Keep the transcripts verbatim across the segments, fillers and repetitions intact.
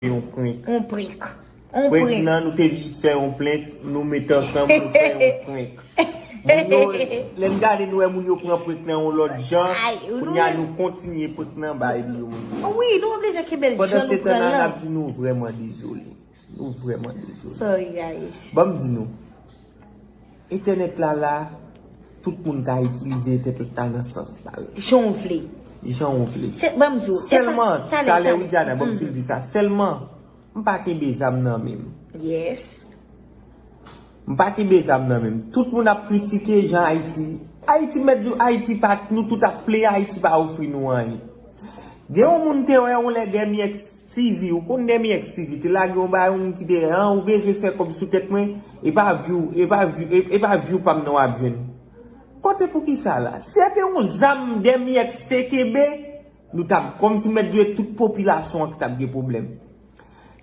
yon prank. Yon prank. Yon prank prank. Nan, nou te jis fè yon prank, nou met ansanm, nou fè yon prank. Moun yo, lè n gade, nou wè moun yo pran prank nan yon lòt jan. Kounye a, nou kontinye prank nan bay li yo moun yo. Wi, nou oblije kenbe l jan nou pran l lan. Pandan se tan la, n ap di nou vrèman dezole. Nou vrèman dezole. Sorry, guys. Ban m di nou, entènèt la la, tout moun ka itilize entènèt la nan sans pa yo. Jan w vle. Jan w vle. Se, ban m di w, e sa, sèlman, talè, talè, talè. Widiana, ban m fin di sa. Sèlman, m pa kenbe zam nan men m. Yes. M pa kenbe zam nan men m. Tout moun ap kritike jan Ayiti. Ayiti mèt di w, Ayiti pa, nou tout ap pleye, Ayiti pa ofri nou anyen. Gen yon moun te wè yon lè Demi X T V, ou konn Demi X T V, te lage yon bagay, yon moun ki te, an, ou bezwen fè kòb sou tèt mwen, e pa view, e pa view, e, e pa view pa m nan w ap jwenn. Kote pou ki sa la? Si se te yon zam Demi X te kenbe, nou t ap, kòmsi mèt di w tout popilasyon an ki t ap gen pwoblèm.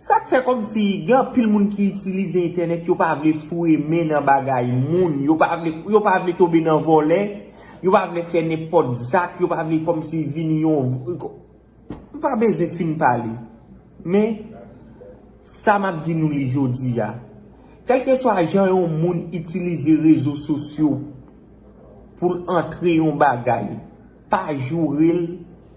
Sa k fè kòmsi gen anpil moun ki itilize entènèt, yo pa vle foure men nan bagay moun, yo pa vle, yo pa vle tonbe nan vòlè, yo pa vle fè nenpòt zak, yo pa vle kòmsi vini yon, m pa bezwen fin pale. Men, sa m ap di nou li jodi a. Kèlkeswa jan yon moun itilize rezo sosyo pou l antre yon bagay, pa joure l,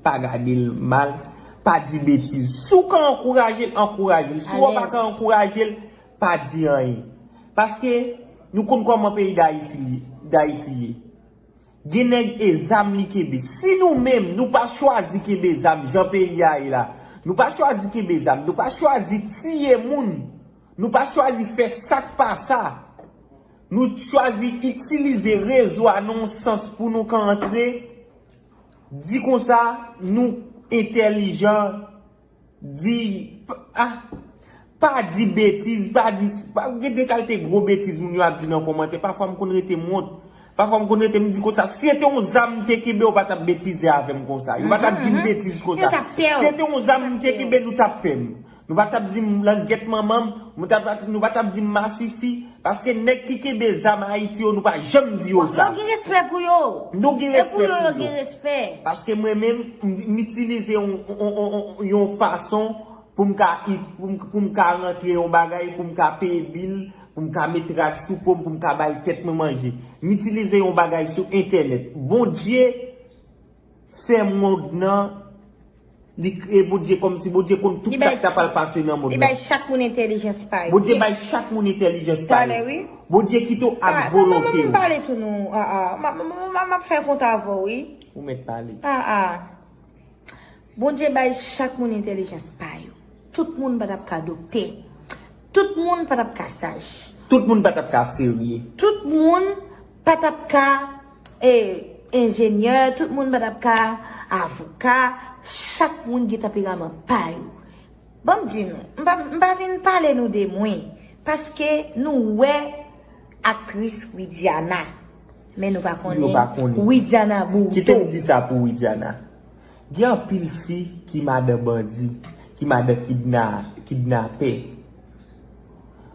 pa gade l mal, pa di betiz. Si w ka ankouraje l, ankouraje l. Si w pa ka ankouraje l, pa di anyen. Paske nou konn kòman peyi Dayiti li, Dayiti ye. Gen nèg e zam li kenbe. Si nou menm, nou pa chwazi kenbe zam jan peyi a ye la, nou pa chwazi kenbe zam, nou pa chwazi tiye moun, nou pa chwazi fè sa k pa sa, nou chwazi itilize rezo a nan yon sans pou nou ka antre, di konsa, nou entèlijan, di, p-, ah, pa di betiz, pa di, pa, gen de kalite gwo betiz moun yo ap di nan kòmantè. Pafwa m konn rete m wont. Pafwa m konn rete m di konsa, si se te yon zam m te kenbe, ou pa t ap betize avè m konsa. Yo pa t ap di m betiz konsa. Si se te yon zam m te kenbe, nou t ap pè m. Nou pa t ap di m langèt manman m, nou pa t ap, nou pa t ap di m masisi. Paske nèg ki kenbe zam Ayiti yo, nou pa janm di yo sa. Yo gen respè pou yo. Nou gen respè pou yo. E pou yo, yo gen respè. Paske mwen menm, m, m itilize yon, yon, yon, yon, yon fason pou m ka it-, pou m, pou m ka rantre yon bagay, pou m ka peye bil, pou m ka met rad sou po m, pou m ka bay tèt mwen manje. M itilize yon bagay sou entènèt. Bondye fè mond nan, li kreye Bondye kòmsi Bondye konn tout sa k ta pral pase nan mond nan. Li bay chak moun entèlijans pa yo. Bondye bay chak moun entèlijans pa yo. Talè, wi. Bondye kite w ak volonte w. Ban m pale tou non. Ah, ah. M ap fè kont avè w, wi. Ou mèt pale. Ah, ah. Bondye bay chak moun entèlijans pa yo. Tout moun pa t ap ka doktè. Tout moun pa t ap ka saj. Tout moun pa t ap ka serye. Tout moun pa t ap ka, e, enjenyè. Tout moun pa t ap ka avoka. Chak moun gen tanperaman pa yo. Ban m di nou, m pa, m pa vin pale nou de mwen. Paske nou wè aktris Widiana. Men nou pa konnen Widiana Bourteau. Kite m di sa pou Widiana. Gen anpil fi ki madan bandi, ki madan kidna-, kidnapè.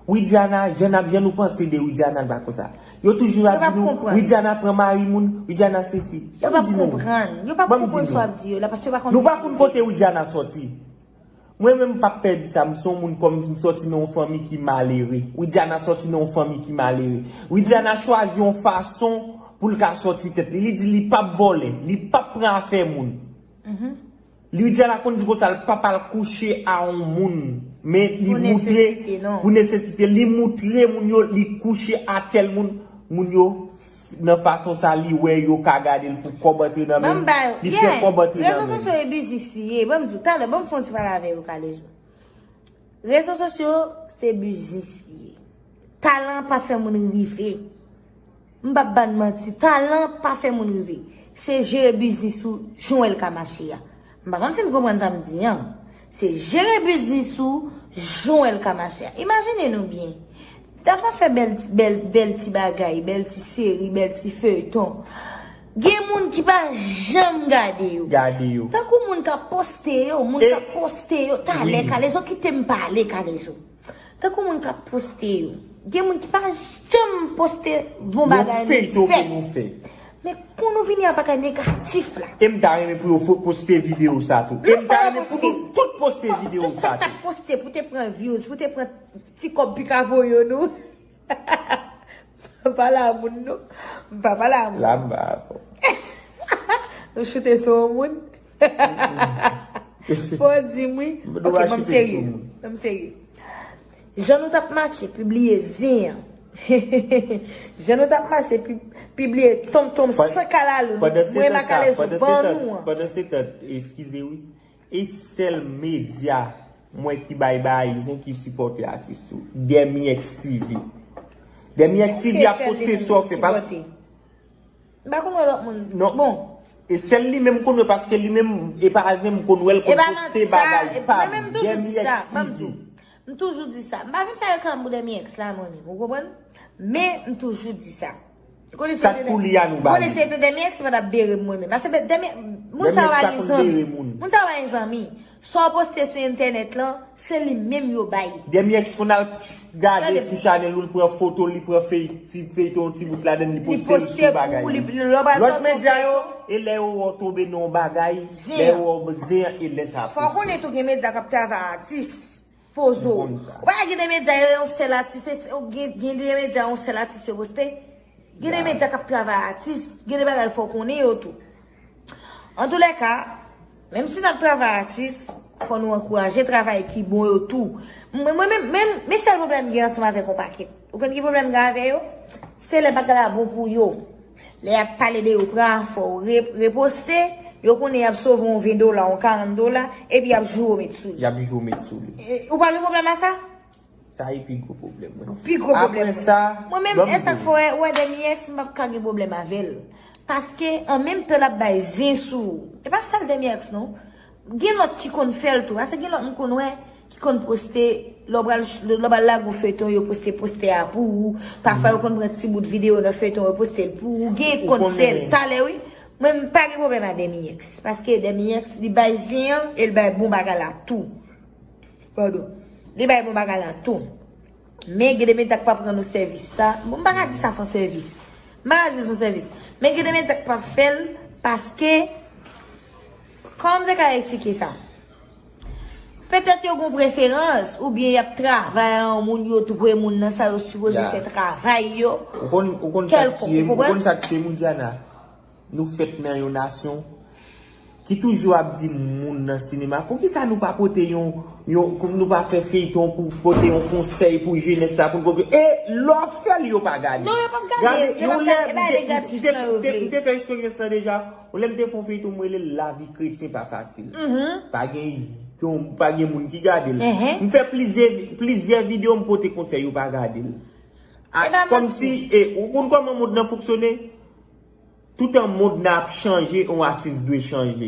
Widiana, jan n ap, jan nou panse de Widiana, l pa konsa. Yo toujou ap di nou, Widiana pran mari moun, Widiana sesi. Yo p ap konprann. Yo p ap konprann sa w ap di yo la, paske yo pa konn. Nou pa konn kote Widiana sòti. Mwen menm, m p ap pè di sa, m se yon moun kòm m sòti nan yon fanmi ki malere. Widiana sòti nan yon fanmi ki malere. Widiana chwazi yon fason pou l ka sòti tèt li. Li di li p ap vòlè, li p ap pran afè moun. Widiana konn di konsa, l p ap al kouche a yon moun. Men li moutre, pou nesesite, li moutre moun yo, li kouche a tèl moun, moun yo nan fason sa li wè yo ka gade l pou kòb antre nan men l, li fè kòb antre nan men l. Rezo sosyo e biznis li ye. Ban m di w, talè, ban m fè yon ti pale avè yo, Kalezo. Rezo sosyo se biznis li ye. Talan pa fè moun rive. M p ap ba n manti, talan pa fè moun rive. Se jere biznis ou jan w wè l ka mache a. M pa konn si n konprann sa m di an. Se jere biznis ou jan w wè l ka mache a. Imajine nou byen. N ap fè bèl, bèl, bèl ti bagay, bèl ti seri, bèl ti feyton. Gen moun ki pa janm gade yo. Gade yo. Tankou moun k ap poste yo, moun k ap poste yo. Talè, Kalezo, kite m pale, Kalezo. Tankou moun k ap poste yo. Gen moun ki pa janm poste bon bagay nou fè. Yon feyton ke nou fè. Men kon nou vini a bagay negatif la. E m ta renmen pou yo fo- poste videyo sa tou. E m ta renmen pou nou tout poste videyo sa tou. Tout sa k ap poste pou te pran views, pou te pran ti kòb pikapo yo nou. M pa pale a moun non. M pa pale a moun. La m ba fò. Nou choute sou yon moun. Fò di m wi. Ok, ban m serye. Ban m serye. Jan nou t ap mache pibliye zen an. Jan nou t ap mache pi- pibliye tonmtonm san kalalou. Mwen makalezou ban nou an. Pandan se tan, eskize wi. E sèl medya mwen ki bay bagay zen ki sipòte atis tou. Dèmi X T V. Dèmi X T V ap poste sa w fè paske M pa konn wè lòt moun. Non. Bon. E sèl li menm m konn wè paske li menm e pa zen m konn wè l konn poste bagay pa m. Dèmi X T V. M toujou di sa. M pa vin fè reklame pou Dèmi X la mwen menm, ou konprann? Men m toujou di sa. Sa k pou li a nou ba li. Konnen se te Dèmi X pa t ap bere m mwen menm. Paske Dèmi, moun sa yo pa gen zanmi. Moun sa yo pa gen zanmi. Sa w poste sou entènèt lan, se li menm yo bay. Dèmi X konn al gade sou chanèl ou, l pran foto, li pran fey- ti feyton, ti bout ladann, li poste l sou bagay li. Lòt medya yo, e lè yo wè w tonbe nan yon bagay, lè yo wè w zen an, e lè sa poste. Fò w konnen tou gen medya k ap travay atis. Poze w. Ou pa gen de medya yo yon sèl atis, se- se- gen, gen de medya yon sèl atis yo poste. Gen de medya k ap travay atis, gen de bagay fò w konnen yo tou. Antoulèka, menm si n ap travay atis, fò nou ankouraje travay ki bon yo tou. Mwen, mwen menm, menm, men sèl pwoblèm m gen ansanm avèk yon pakèt. Ou konn ki pwoblèm m gen avè yo? Se lè bagay la bon pou yo. Lè y ap pale de yo pran afè w, re- reposte, yo konnen y ap sove yon ven dola, yon karant dola, epi y ap joure w met sou li. Y ap joure w met sou li. E, ou pa gen pwoblèm a sa? Sa e pi gwo pwoblèm mwen. Pi gwo pwoblèm mwen. Apre sa, mwen menm, e sa k fè w wè Dèmi X, m p ap ka gen pwoblèm avè l. Paske, an menm tan l ap bay zen sou ou. E pa sèl Dèmi X non. Gen lòt ki konn fè l tou. Paske gen lòt m konn wè ki konn poste, lè w pral, lè w pral lage yon feyton, yo poste postè a pou ou. Pafwa, yo konn pran ti bout videyo nan feyton, yo poste l pou ou. Gen konn fè l talè, wi. Mwen, m pa gen pwoblèm a Dèmi X. Paske Dèmi X, li bay zen an, e l bay bon bagay la tou. Padon. Li bay bon bagay la tou. Men gen de medya k pa pran nou sèvis sa. Bon, m pa ka di sa se yon sèvis. M pa ka di se yon sèvis. Men gen de medya k pa fè l paske, kòman m te ka eksplike sa? Petèt yo gen preferans, oubyen y ap travay a yon moun, yo twouve moun nan sa yo sipoze fè travay yo. Ou konn, ou konn sa k tiye m, ou konn sa k tiye m, Widiana? Nou fèt nan yon nasyon ki toujou ap di moun nan sinema, poukisa nou pa pote yon, yon, nou pa fè feyton pou pote yon konsèy pou jenès la, pou n pote, e lè w ap fè l, yo pa gade. Non, yo p ap gade, yo p ap gade, e pa de gratis lan yo vle. M te fè eksperyans lan deja, yon lè m te fè yon feyton, m rele l Lavi kretyen pa fasil. Pa gen, pa gen moun ki gade l. M fè plizyè, plizyè videyo, m pote konsèy, yo pa gade l. Kòmsi, e, ou konn kòman mond nan fonksyone? Toutan mond nan ap chanje, yon atis dwe chanje.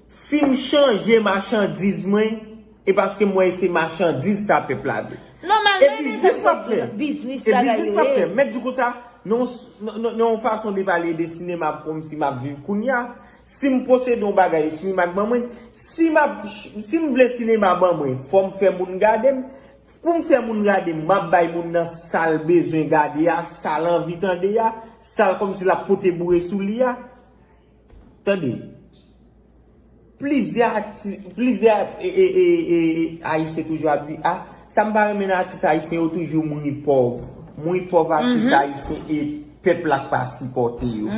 Si m chanje machandiz mwen, e paske m wè se machandiz sa pèp la vle. Nòmalman, e biznis w ap fè. E biznis w ap fè. Mèt di konsa, nan yon fason de pale de sinema kòmsi m ap viv kounye a, si m posede yon bagay, sinema k ban mwen, si m ap, si m vle sinema ban mwen, fò m fè moun gade m, Pou m fè moun gade m, m ap bay moun nan sa l bezwen gade a, sa l anvi tande a, sa l kòmsi l ap pote boure sou li a. Tande, plizyè ati-, plizyè, e, e, e, e, Ayisyen toujou ap di, a, sa m pa renmen nan atis ayisyen yo toujou mouri pòv. Mouri pòv atis ayisyen e pèp la k pa sipòte yo.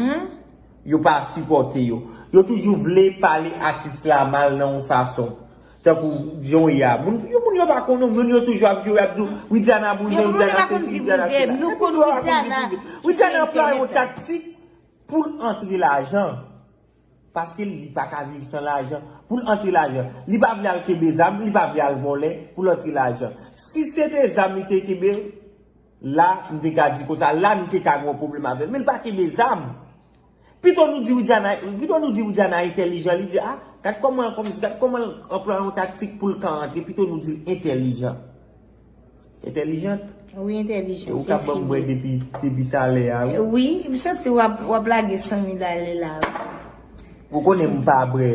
Yo pa sipòte yo. Yo toujou vle pale atis la mal nan yon fason. Tankou John ya. Moun, yo, moun yo pa konnen, moun yo toujou ap di, yo ap di, Widiana bouzen, Widiana sesi, Widiana sela. Nou konn Widiana. Widiana anplwaye yon taktik pou l antre lajan. Paske li pa ka viv san lajan. Pou l antre lajan. Li pa vle al kenbe zam, li pa vle al vòlè pou l antre lajan. Si se te zam li te kenbe, la, m te ka di konsa, la, m te ka gen yon pwoblèm avè l. Men l pa kenbe zam. Pito nou di Widiana, pito nou di Widiana entèlijan, li di, a, gad kòman, kòm, gad kòman l anplwaye yon taktik pou l ka antre, pito nou di l entèlijan. Entèlijant. Wi, entèlijan. E ou ka ban m bwè depi, depi talè a, wi. Wi, m santi w ap, w ap lage san mil ale la, wi. Ou konnen m pa bwè,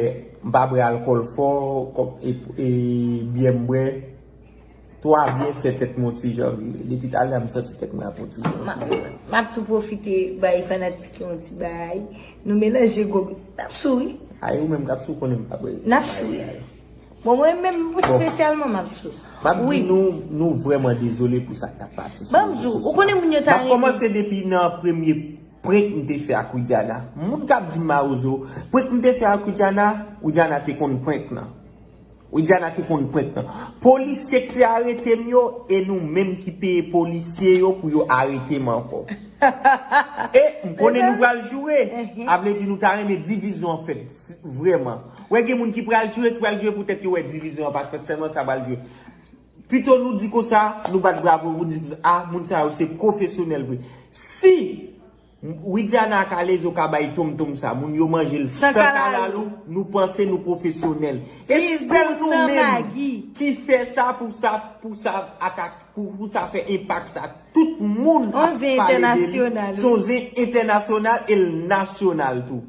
m pa bwè alkòl fò, kòm, e, e byè m bwè. Twa byen fè tèt mwen yon ti jan vire. Depi talè a m santi tèt mwen ap yon ti jan vire. M ap tou pwofite bay fanatik yo yon ti bay. Nou melanje gwo. N ap sou wi. Ay, ou menm k ap sou konnen m pa bwè. N ap sou wi. Bon, mwen menm espesyalman m ap sou. M ap di nou, nou vrèman dezole pou sa k t ap pase sou rezo sosyo. Ban m di w, ou konnen moun yo ta rete. M ap kòmanse depi nan premye prank m te fè ak Widiana. Moun k ap di m mawozo, prank m te fè ak Widiana, Widiana te konn prank lan. Widiana te konn prank lan. Polisye k te arete m yo, e nou menm ki peye polisye yo pou yo arete m ankò. E m konnen nou pral joure. A vle di nou ta renmen divizyon an fèt, vrèman. Wè gen moun ki pral joure, ki pral joure poutèt yo wè divizyon an pa t fèt, sèlman sa pral joure. Pito nou di konsa, nou bat bravo, nou di konsa, a, moun sa yo se pwofesyonèl vre. Si Widiana ak Alezo ka bay tonmtonm sa, moun yo manje l san kalalou, nou panse nou pwofesyonèl. E sèl nou menm ki fè sa pou sa, pou sa atak, pou, pou sa fè enpak sa. Tout moun ap pale de li. Se yon zen entènasyonal e l nasyonal tou.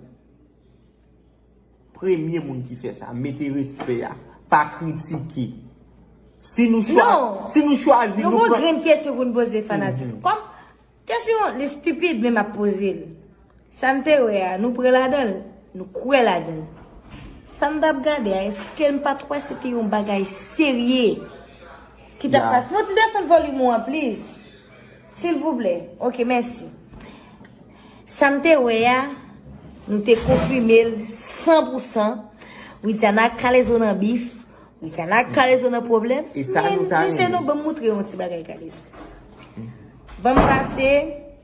Premye moun ki fè sa, mete respè a, pa kritike. Si nou chwa-, si nou chwazi, nou pran. Nou gon grenn kesyon pou n poze fanatik. Kòm kesyon li stipid, men m ap poze l. Sa n te wè a, nou pran ladan l, nou kwè ladan l. Sa n t ap gade a, èske n pa t wè se te yon bagay serye ki t ap pase? Monty, desann volim ou an, please. Silvouplè. Ok, mèsi. Sa n te wè a, nou te konfime l san pou san. Widiana ak Kalezo nan bif. Widiana ak Kalezo nan pwoblèm. E sa nou ta renmen. Men, men se nou, ban m moutre yon ti bagay Kalezo. Ban m pase.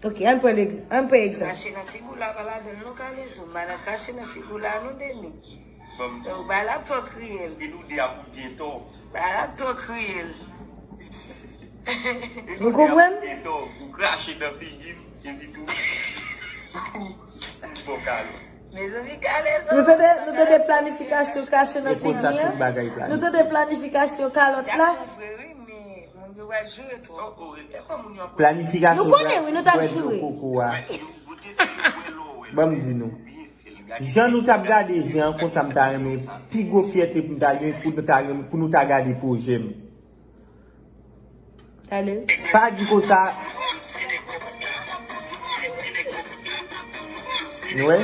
Ok, ann pran egz-, ann pran egzanp. Kache nan figi w la pa ladan l non Kalezo. Madan kache nan figi w la non Deni. Donk, bagay la ap twò kriyèl. E nou de ap byen tò. Bagay la ap twò kriyèl. Nou konprann? Byen tò, ou krache nan figi m, epi tou. Ou bon kalòt. Mezanmi, Kalezo. Nou tande, nou tande planifikasyon krache nan figi an. Nou tande planifikasyon kalòt la. Planifikasyon. Nou konnen, wi, nou t ap joure. Ban m di nou. Jan nou t ap gade zen an, konsa m ta renmen, pi gwo fyète pou m ta gen, pou nou ta renmen, pou nou ta gade pwojè m. Talè. Pa di konsa. Nou wè?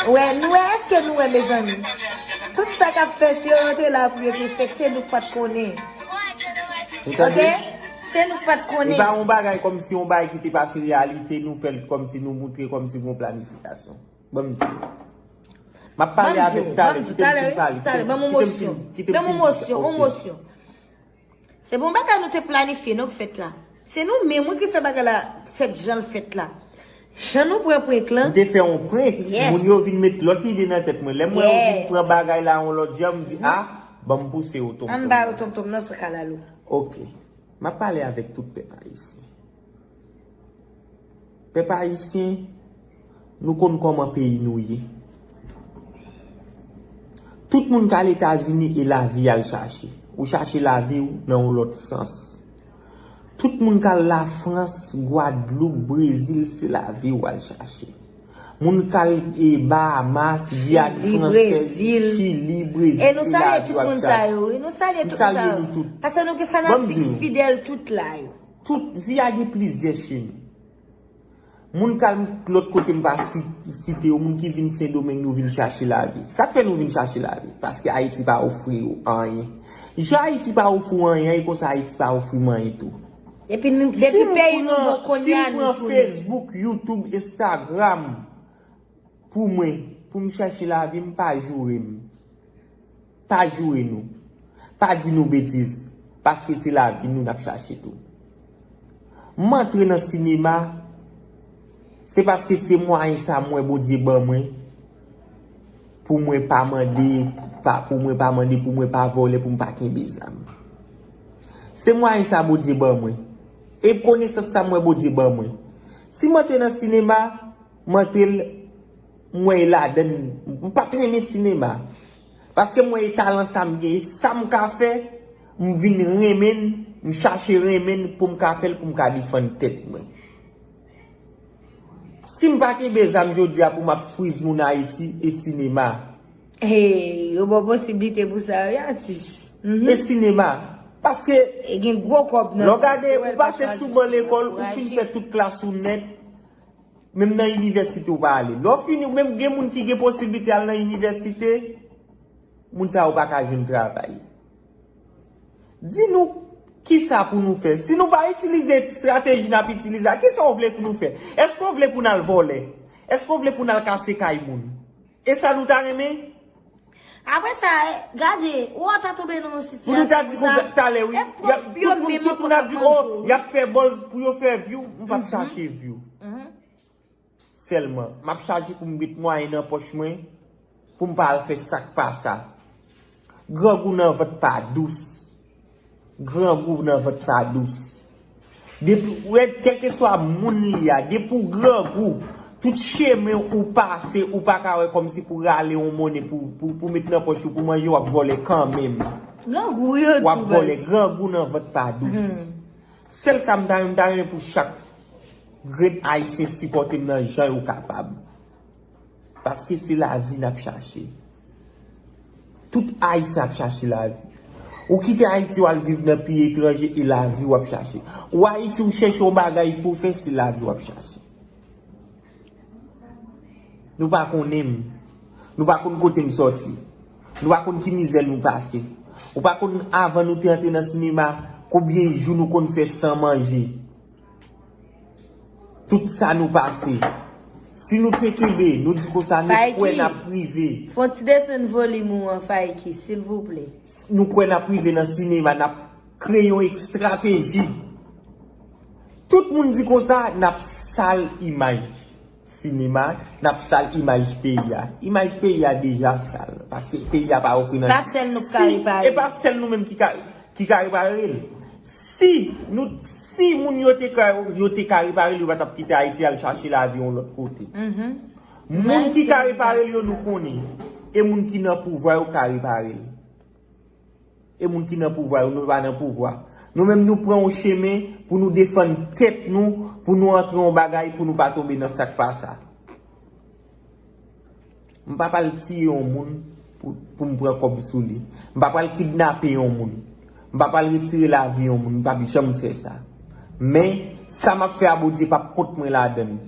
Wè, nou wè, èske nou wè, mezanmi? Tout sa k ap fèt yo, yo te la pou yo te fèt, se nou k pa t konnen. Ou tande? Ok? Se nou k pa t konnen. E pa yon bagay kòmsi yon bagay ki te pase reyalite, nou fè l kòmsi nou moutre kòmsi gon planifikasyon. Ban m di nou. M ap pale avèk talè, kite m fin pale, kite m fin, kite m fin di sa. Ok. Se bon bagay nou te planifye, non, k fèt la. Se nou menm, wi, ki fè bagay la fèt jan l fèt la. Jan nou pran prank lan. M te fè yon prank, moun yo vin met lòt ide nan tèt mwen. Lè m wè yo vin pran bagay la yon lòt jan, m di, a, ban m pouse yo tonmtonm. Ann ba yo tonmtonm nan san kalalou. Ok. M ap pale avèk tout pèp ayisyen. Pèp ayisyen, nou konn kòman peyi nou ye. Tout moun k al Etazini e lavi y al chache. Ou chache lavi w nan yon lòt sans. Tout moun k al Lafrans, Gwadloup, Brezil, se lavi w al chache. Moun k al, e, Bahamas, Giyàn Fransèz, Chili, Brezil, e lavi w ap chache. E nou salye tout moun sa yo, wi. Nou salye tout moun sa yo. M salye nou tout. Paske nou gen fanatik fidèl tout la yo. Tout vi a gen plizyè chemen. Moun k al lòt kote m pa si-, site yo, moun ki vin Sendomeng, nou vin chache lavi. Sa k fè nou vin chache lavi? Paske Ayiti pa ofri yo anyen. Jan Ayiti pa ofri w anyen, e konsa Ayiti pa ofri m anyen tou. Depi nou, depi peyi nou bon kounye a, nou tounen. Si m pran Facebook, YouTube, Instagram, pou mwen, pou m chache lavi m, pa joure m. Pa joure nou. Pa di nou betiz, paske se lavi nou n ap chache tou. M antre nan sinema, se paske se mwayen sa m wè Bondye ban mwen, pou mwen pa mande, pa, pou mwen pa mande, pou mwen pa vòlè, pou m pa kenbe zam. Se mwayen sa Bondye ban mwen. E konesans sa m wè Bondye ban mwen. Si m antre nan sinema, m antre l, m wè e ladann, m pa t renmen sinema. Paske m wè e talan sa m gen, e sa m ka fè, m vin renmen l, m chache renmen l pou m ka fè l, pou m ka defann tèt mwen. Si m pa kenbe zam jodi a pou m ap friz moun Ayiti, e sinema. Hey, yo ba w posiblite pou sa, wi, atis. Mhm. E sinema. Paske, e gen gwo kòb nan lè w sa, gade, se wè ou l pa pase sou ban lekòl, ou fin fè tout klas ou nèt. Menm nan inivèsite ou pa ale. Lè w fini, menm gen moun ki gen posiblite al nan inivèsite, moun sa yo pa ka jwenn travay. Di nou kisa pou nou fè. Si nou pa itilize estrateji n ap itilize a, kisa w vle pou nou fè? Èske w vle pou n al vòlè? Èske w vle pou n al kase kay moun? E sa nou ta renmen? Apre sa, gade, ou ta tonbe nan yon sitiyasyon pou nou ta di konsa talè, wi. Tout moun ap di, oh, y ap fè buzz pou yo fè view. M p ap chache view. Sèlman, m ap chache pou m met mwayen nan pòch mwen, pou m pa al fè sa k pa sa. Grangou nan vant pa dous. Grangou nan vant pa dous. Depi, wè, kèlkeswa moun li a, depi w grangou, tout chemen ou pase, ou pa ka wè kòmsi pou rale yon monnen pou, pou, pou met nan pòch ou, pou manje, w ap vòlè kanmenm. Grangou yo tou, baz. W ap vòlè, grangou nan vant pa dous. Sèl sa m ta renmen, m ta renmen pou chak grenn Ayisyen sipòte m nan jan yo kapab. Paske se lavi n ap chache. Tout Ayisyen ap chache lavi. Ou kite Ayiti, w al viv nan peyi etranje, e lavi w ap chache. Ou Ayiti, ou chèche yon bagay pou w fè, se lavi w ap chache. Nou pa konnen m. Nou pa konn kote m sòti. Nou pa konn ki mizè nou pase. Ou pa konn avan nou te antre nan sinema, konbyen jou nou konn fè san manje. Tout sa nou pase. Si nou te kenbe, nou di konsa, nou kwè n ap rive. Fè yon ti desann volim ou an, Faiki, silvouplè. Nou kwè n ap rive nan sinema, n ap kreye yon estrateji. Tout moun di konsa, n ap sal imaj sinema, n ap sal imaj peyi a. Imaj peyi a deja sal, paske peyi a pa ofri nan. Pa sèl nou k ka repare. E pa sèl nou menm ki ka, ki ka repare l. Si nou, si moun yo te ka, yo te ka repare l, yo pa t ap kite Ayiti al chache lavi yon lòt kote. Moun ki ka repare l yo, nou konnen. E moun ki nan pouvwa yo ka repare l. E moun ki nan pouvwa yo, nou pa nan pouvwa. Nou menm, nou pran yon chemen pou nou defann tèt nou, pou nou antre yon bagay, pou nou pa tonbe nan sa k pa sa. M pa pral tiye yon moun pou, pou m pran kòb sou li. M pa pral kidnape yon moun. M pa pral retire lavi yon moun. M p ap janm fè sa. Men, sa m ap fè a, Bondye p ap kont mwen ladann.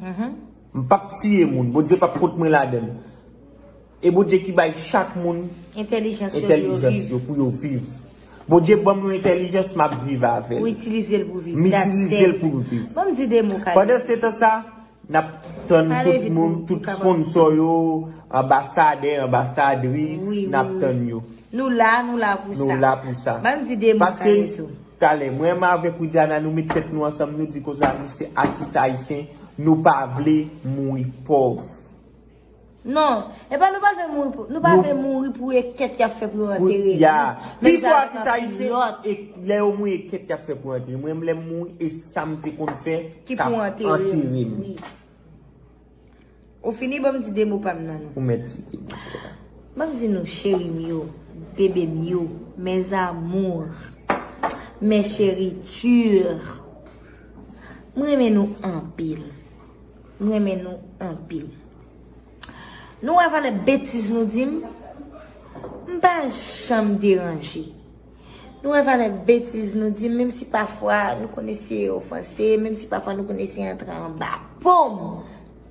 M p ap tiye moun. Bondye p ap kont mwen ladann. E Bondye ki bay chak moun entèlijans yo pou yo viv. Bondye ban m yon entèlijans, m ap viv avè l. Ou itilize l pou viv. M itilize l pou m viv. Ban m di de mo, Kayou. Pandan se tan sa, n ap tann tout moun, tout sponsò yo, anbasadè, anbasadris, n ap tann yo. Nou la, nou la pou sa. Nou la pou sa. Ban m di de mo, Kayou. Paske, talè, mwen menm avèk Widiana, nou met tèt nou ansanm, nou di konsa, nou se atis ayisyen, nou pa vle mouri pòv. Non, e pa nou pa vle mouri pou, nou pa vle mouri pou e kèt y ap fè pou yo antere nou. Pifò atis ayisyen, e lè yo mouri, e kèt y ap fè pou antere. Mwen, lè m mouri, e sa m te konn fè k ap antere m. Ou fini, ban m di de mo pa m nan non. Ou mèt di de mo. Ban m di nou, cheri m yo, bebe m yo, mes amours, mes chéritures. M renmen nou anpil. M renmen nou anpil. Nou wè valè betiz nou di m? M pa janm deranje. Nou wè valè betiz nou di m, menm si pafwa nou konn eseye ofanse, menm si pafwa nou konn eseye antre anba po m.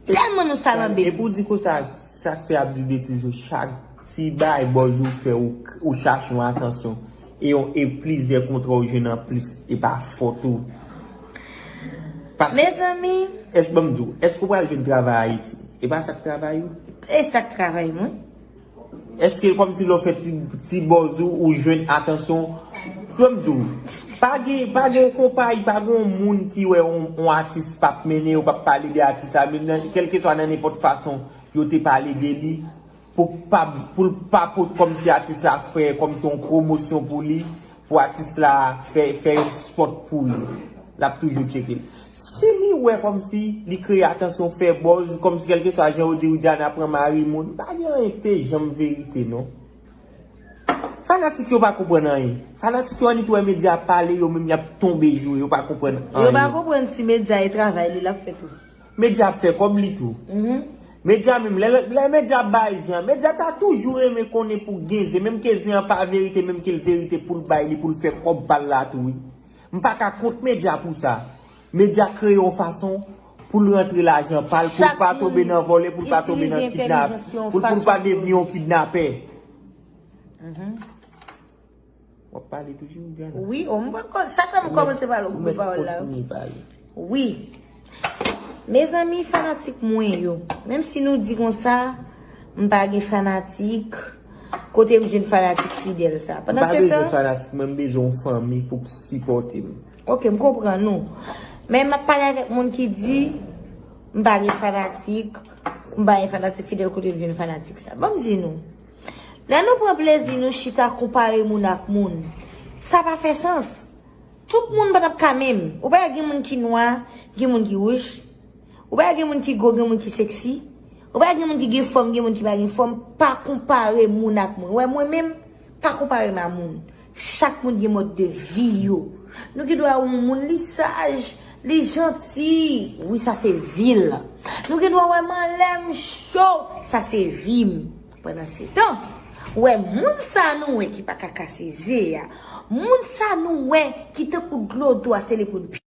Tèlman nou salanbe. Epi w di konsa, sa k fè y ap di betiz yo, chak ti bagay bòz ou fè, ou, ou chache yon atansyon. E yon, e plizyè kontra w jwenn anplis, e pa fòt ou. Paske, mezanmi, èske, ban m di w, èske w pral jwenn travay Ayiti? E pa sa k travay ou? E sa k travay mwen. Èske kòmsi lè w fè ti, ti bòz ou, ou jwenn atansyon? Ban m di w, pa gen, pa gen yon konpayi, pa gen yon moun ki wè yon, yon atis p ap mennen, yo p ap pale de atis la, menm nan, kèlkeswa nan nenpòt fason yo te pale de li. Pou pa, pou l pa pot kòmsi atis la fè kòmsi yon pwomosyon pou li, pou atis la fè, fè yon spot pou li. L ap toujou tcheke l. Si li wè kòmsi li kreye atansyon, fè buzz, kòmsi kèlkeswa jan yo di Widiana pran mari moun, pa gen anyen ki te janm verite non. Fanatik yo pa konprann anyen. Fanatik yo annik wè medya ap pale, yo menm y ap tonbe joure, yo pa konprann anyen. Yo pa konprann si medya e travay li l ap fè tou. Medya ap fè kòb li tou. Mhm. Medya menm, lè, lè medya bay zen an, medya ta toujou renmen konnen pou gen zen, menm ke zen an pa verite, menm ke l verite pou l bay li, pou l fè kòb pa l la tou, wi. M pa ka kont medya pou sa. Medya kreye yon fason pou l rantre lajan pa l, pou l pa tonbe nan vòlè, pou l pa tonbe nan kidnap, pou l, pou l pa devni yon kidnapè. W ap pale toujou, Diana? Wi, o, m pa konn, chak lè m kòmanse pale, ou koupe pawòl la. Kontinye pale. Wi. Mezanmi, fanatik mwen yo, menm si nou di konsa, m pa gen fanatik, kote m jwenn fanatik fidèl sa? M pa bezwen fanatik, mwen m bezwen yon fanmi pou k sipòte m. Ok, m konprann ou. Men m ap pale avèk moun ki di, m pa gen fanatik, m pa gen fanatik fidèl, kote m jwenn fanatik sa? Ban m di nou. Lè nou pran plezi, nou chita konpare moun ak moun. Sa pa fè sans. Tout moun pa t ap ka menm. Ou pa gen moun ki nwa, gen moun ki wouj. Ou pa gen moun ki gwo, gen moun ki seksi. Ou pa gen moun ki gen fòm, gen moun ki pa gen fòm. Pa konpare moun ak moun. Ou wè mwen menm, pa konpare m a moun. Chak moun gen mòd de vi yo. Nou gen dwa wè yon moun li saj, li janti. Wi, sa se vi l. Nou gen dwa wè m anlè, m cho. Sa se vi m. Pandan se tan, ou wè moun sa nou wè ki pa ka kase ze a, moun sa nou wè ki tankou dlo dou a, se li pou n